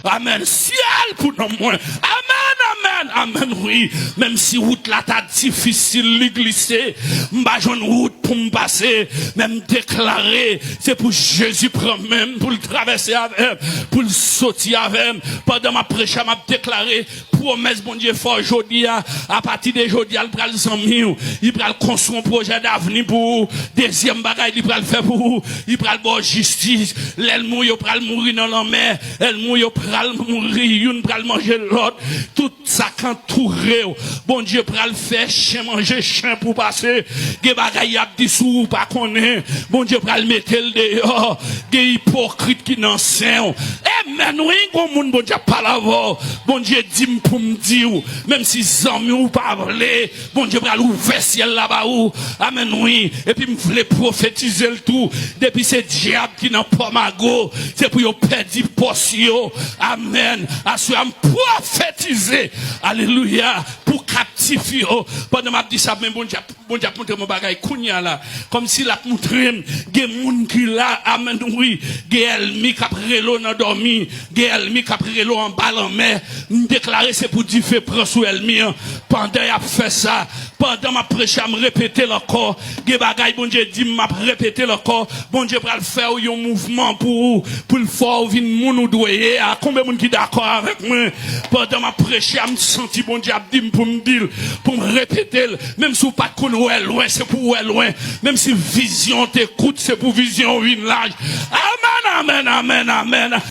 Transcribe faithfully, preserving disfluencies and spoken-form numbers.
Amèn. Syèl pou nanm mwen. Amèn, amèn, amèn, wi. Menm si wout la ta difisil, li glise, m pa jwenn wout pou m pase, men m deklare, se pou Jezi pran men m, pou l travèse avè m, pou l soti avè m. Pandan m ap preche, m ap deklare pwomès Bondye fè w jodi a. Apati de jodi a, l pral zanmi w. Li pral konstwi yon pwojè davni pou ou. Dezyèm bagay li pral fè pou ou, li pral ba w jistis. Lènmi w yo pral mouri nan lanmè. Lènmi w yo pral mouri. Youn pral manje lòt. Tout sa k antoure w, Bondye pral fè chen manje chen pou pase. Gen bagay y ap di sou ou pa konnen. Bondye pral mete l deyò. Gen ipokrit ki nan sen w. Amèn, wi, gon moun Bondye ap pale avè w. Bondye di m pou m di w, menm si zanmi w pa vle, Bondye pral ouvè syèl la ba ou. Amèn, wi. Epi m vle pwofetize l tou. Depi se dyab ki nan pòmago, se pou yo pèdi pòs yo. Amèn. Aswè a, m pwofetize. Alelouya. Pou kaptif yo. Pandan m ap di sa, men Bondye ap, Bondye ap montre m yon bagay kounye a la. Kòmsi l ap montre m, gen moun ki la, amèn, wi. Gen ènmi k ap rele w nan dòmi. Gen ènmi k ap rele w anba lanmè. M deklare se pou dife pran sou ènmi an. Pandan y ap fè sa, pandan m ap preche a, m repete l ankò. Gen bagay Bondye di m, m ap repete l ankò. Bondye pral fè w yon mouvman pou ou, pou l fè w vin moun ou dwe ye a. Konbyen moun ki dakò avèk mwen? Pandan m ap preche a, m santi Bondye ap di m pou m di l, pou m repete l. Menm si w pa t konn wè lwen, se pou w wè lwen. Menm si vizyon te kout, se pou vizyon w vin laj. Amèn, amèn, amèn, amèn.